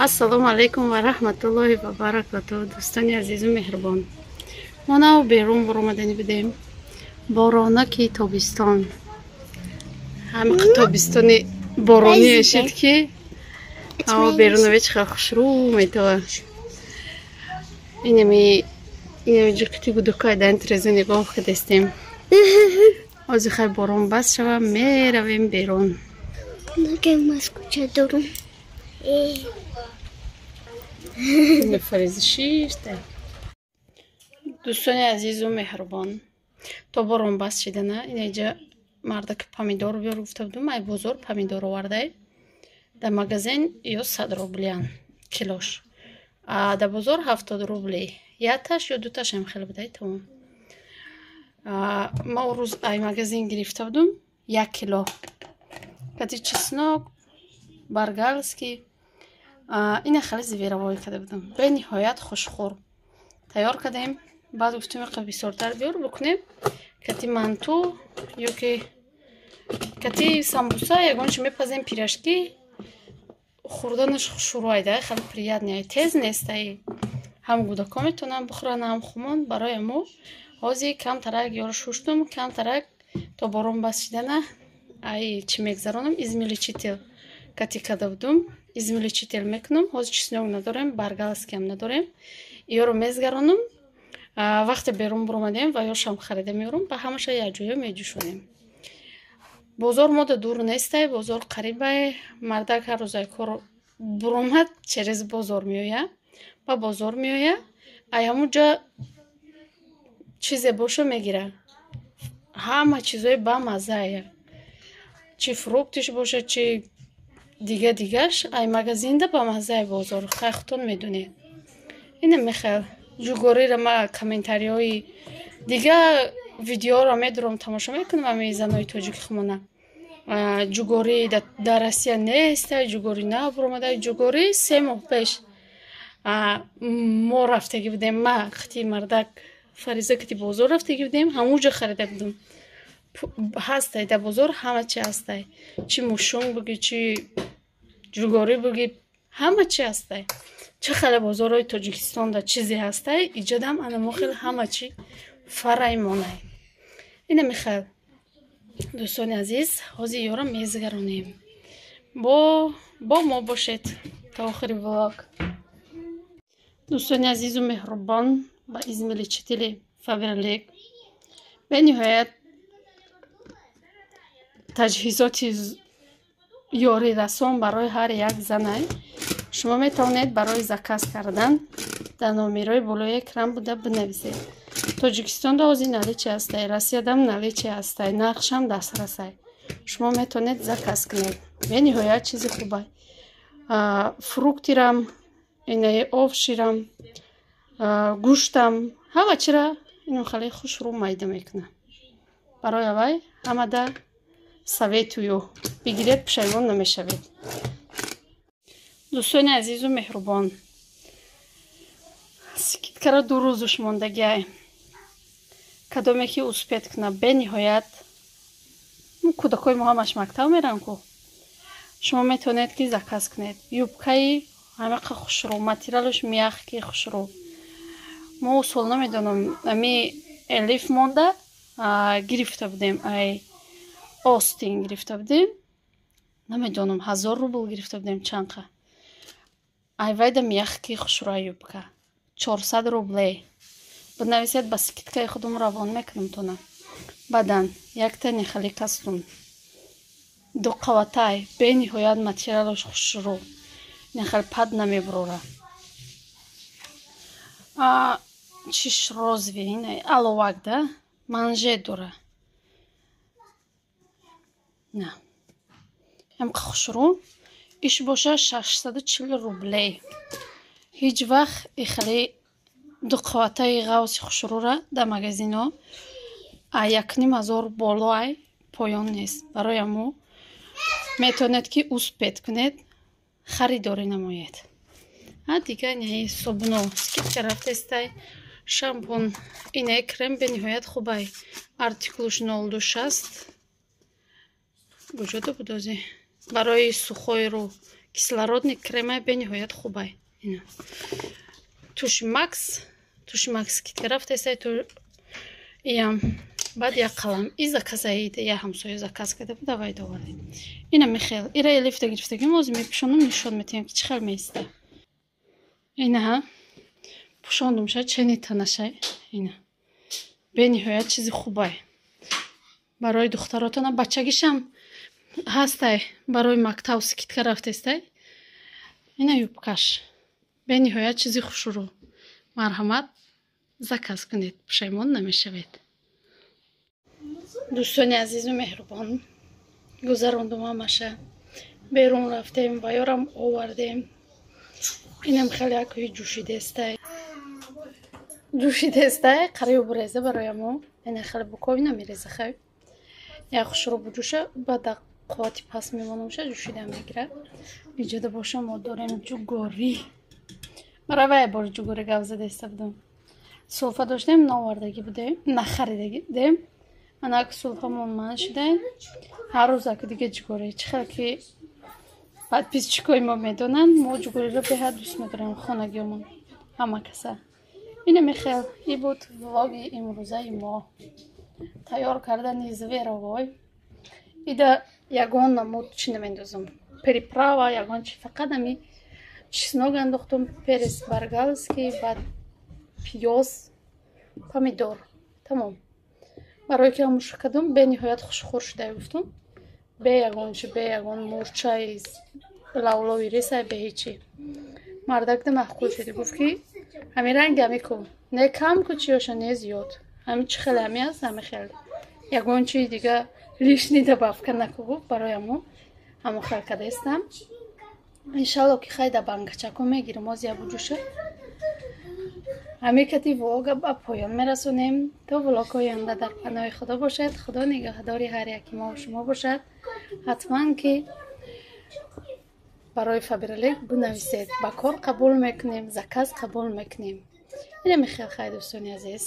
Ассалому алайкум ва раҳматуллоҳи ва баракатуҳ. Дӯстони азизу меҳрубон, мо нав берун баромадани будем. Боронаки тобистон, ҳамиқ тобистони бороние шид, ки ҳаво берун чӣ хел хушрӯ метава. Инами ҷиқити гудукай дар треза нигоҳ кардестем. Ҳозир хай борон бас шава, меравем берун. Москвича дорум. Фарези шишта. Дӯстони азизу меҳрубон, то борон бас шидана, инаҷа мардаки помидор биёр гуфта будум, ай бозор помидор овардай. Дар магазин ё 100 рублиян килош, а дар бозор 70 рубли якташ ё дуташам хеле будай, тамом. Ма он рӯз ай магазин гирифта будум 1 кило кати чеснок баргалский, ина хеле зверобой карда будам, бениҳоят хушхӯр тайёр кардем. Баъд гуфтем, иқа бисёртар биёр, бикунем кати манту ё ки кати самбуса, ягон чи мепазем, пирожки. Хӯрданаш хушрӯайда, хеле приятный, тез нестай, ҳам кӯдако метавонанд бихӯранд, ҳам хумон. Барои мо ҳозир камтарак ёро шуштум, камтарак то борон бас шидана ай чӣ мегзаронам, измельчитель кати карда будум, измельчитель мекунам. Ҳозир чеснок надорем, баргалский ам надорем, ёро мезгаронам. Вақте берун буромадем ва ёшам харида меорам, ба ҳамаша якҷоя меҷӯшонем. Бозор мода дур нестай, бозор қарибай. Мардак ҳар рӯз ай кор буромад, через бозор меоя, ба бозор меоя, ай ҳамуҷа чизе боша мегира. Ҳама чизои бамаззая, чи фруктиш боша, чи дига дигаш, ай магазинда бамаззаи бозор, хай худтон медонед. Ина мехел ҷугориро ма комментариҳои дига видеоро медурам, тамошо мекунам. Ами занои тоҷики хумона ҷугорӣ дар Россия неста, ҷугорӣ набуромада. Ҷугорӣ 3 моҳ пеш мо рафтагӣ будем, ма қити мардак, Фариза кити бозор рафтагӣ будем, ҳамуҷо харида будем. Ҳастай дар бозор, ҳама чи ҳастай, чи мушунг бугӣ, чи ҷугорӣ бугӣ, ҳама чи ҳастай. Чӣ хеле бозорҳои Тоҷикистонда чизе ҳастай, иҷодам анамо хел ҳама чи фараймонай. Ина михел, дӯстони азиз, ҳозир ёро мезгаронем. Бо мо бошед то охири влог. Дӯстони азизу меҳрубон, ба измельчители Фаберлик бениҳоят таҷҳизоти ёрирасон барои ҳар як занай. Шумо метавонед барои заказ кардан дар номерои болои экран буда бинависед. Тоҷикистонда ҳозир наличие ҳастай, Россиядам наличие ҳастай, нархшам дастрасай. Шумо метавонед заказ кунед, бениҳоят чизи хубай. Фруктирам, инаи овощирам, гӯштам, ҳама чира ино хеле хушрӯ майда мекунад. Барои аввай ҳамада советую, бигиред, пушаймон намешавед. Дӯстони азизу меҳрубон, скидкара 2 рӯзуш мондагиай. Кадоме ки успеть куна, бениҳоят кӯдакои мо ҳамаш мактаб меран ку, шумо метавонед ки заказ кунед. Юбкаи ҳамақа хушрӯ, материалаш мягкий, хушрӯ. Мо сол намедонам, ами элиф монда гирифта будем, ай Остин гирифта будем, намедонам, 1000 рубл гирифта будем, чанқа. Айвайда мягкий, хушрӯа юбка 400 рубле. Бинависед, ба скидкаи худум равон мекунам тона. Баъдан якта нехали костюм дуқаватай, бениҳоят материалаш хушрӯ, нехали пад намебурора. Чиш розовый, аловак да манжет дора, на ҳамқа хушрӯ. Иш боша 640 рублей. Ҳеҷ вақт ихали дуқаватаи ғавси хушрӯра дар магазино а 1500 боло ай поён нест. Барои ҳамо метавонед ки успеть кунед, харидорӣ намоед. А дига инаи собуно скидка рафтестай, шампун, инаи крем бениҳоят хубай, артикулш 0260 куҷода буд ози, барои сухой рӯ. Кислородный кремай бениҳоят хубай. Ина туши Макс, туши Макс скидка рафтесай, ту иям. Баъд як қалам и заказаида, я ҳамсоя заказ карда буда, вай довардем. Ина михел ира элифта гирифтагим. Ҳозир мепӯшонам, нишон метиҳам, ки чӣ хел меиста. Ина пӯшондумша, чени танашай. Ина бениҳоят чизи хубай барои духтаротона, бачагишам ҳастай, барои мактаб скидка рафтестай. Ина юбкаш бениҳоят чизи хушрӯ. Марҳамат, заказ кунед, пушаймон намешавед. Дӯстони азизу меҳрубон, гузарондум ҳамаша, берун рафтем, ваёрам овардем. Инам хеле якои ҷӯшидестай, ҷӯшидестай, қариб буреза бароямо. Ина хеле буковина мереза, хай як хушрӯ буҷӯша, баъд қуввати паст мемонамша, ҷӯшида мегирад. Иҷода боша, мо дорем ҷугорӣ. Барои вай бори ҷугорӣ гап задаиста будам. Сулфа доштем, наовардагӣ будем, нахаридагӣ будем. Анак сулфамон ман шуда, ҳар рӯз аки дига ҷугорӣ. Чӣ хел ки подписчикои мо медонанд, мо ҷугориро беҳад дӯст медорем, хонагиёмон ҳама каса. Ина михел и буд влоги имрӯзаи мо, тайёр кардани зверовой. Ида ягон намуд чӣ намендозам, приправа ягон чи, фақат ами чеснок андохтум, перец болгарский, баъд пиёз, помидор, тамом. Барое ки ҳамуша кардум, бениҳоят хушхӯр шуда гуфтум, бе ягон чи, бе ягон мурчаи лавлови ресай, бе ҳечи. Мардакда маъқул шуди, гуфт, ки ҳамин ранг ами ку, не кам ку чиёша, не зиёд, ҳами чӣ хеле ҳами аст, ҳами хел, ягон чизи дига лишний добавка наку, гуфт. Барои ҳамо ҳамо хел кадаистам. Иншалло, ки хай да банкачако мегирам. Оз я буҷуша. Ҳамин кати влога ба поён мерасонем. То влогҳои оянда дар паноҳи Худо бошед. Худо нигаҳдори ҳар яки мо шумо бошад. Ҳатман ки барои Фаберлик бинависед, ба кор қабул мекунем, заказ қабул мекунем. Ина михел. Хай, дӯстони азиз.